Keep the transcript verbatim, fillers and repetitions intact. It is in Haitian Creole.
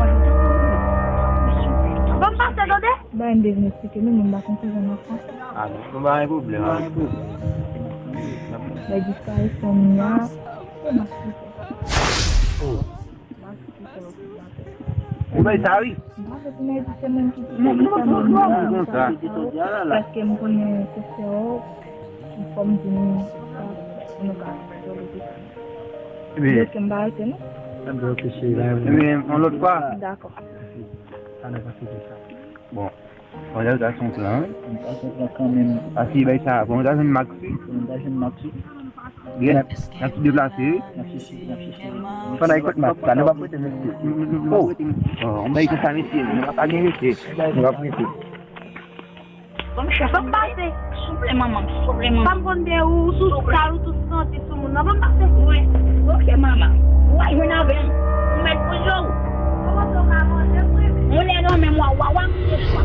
manje tout moun. Ban m pase, tande? Ba m devine eksplike nou, men m pa konn ki jan n ap fè. Ah non, nou pa gen pwoblèm. Bay disparisyon m nan, se Max ki fè. Oh. Max ki fè òdinatè. Ou bay sa, wi. M pa vle pou nèg di se mwen ki fè sa, men m pa vle pou nèg di sa, paske m konnen se sè w, fò m di nou sa, pou nou ka jwenn tout sa. Ebyen, ok, m pa rete, non? Ebyen, ok, cheri, la, yon lòt fwa. Dakò. Sa nan pase de sa. Bon. Bon, sa se yon plan, wi. Sa se yon plan kanmenm. Asi, bay sa. Bon, sa se yon Maxi. Bon, sa se yon Maxi. Byen, n ap deplase, wi. N ap chèche, n ap chèche. Pandan ekòt Max la, nou p ap rete, mesye. Oh, oh, bay sa, mesye. Nou pa gen rete. Nou p ap rete. Ban m pase. Souple, manman. Souple, manman. Pa m konn de ou, sou kay ou, tou santi sou moun nan. Ban m pase. Wi. Ok, manman. Ou al jwenn avè m. Ou mèt pou je w. Kòman sa w ka manje, wi? Moun lè nan men mwa, wa, wa, se chwa.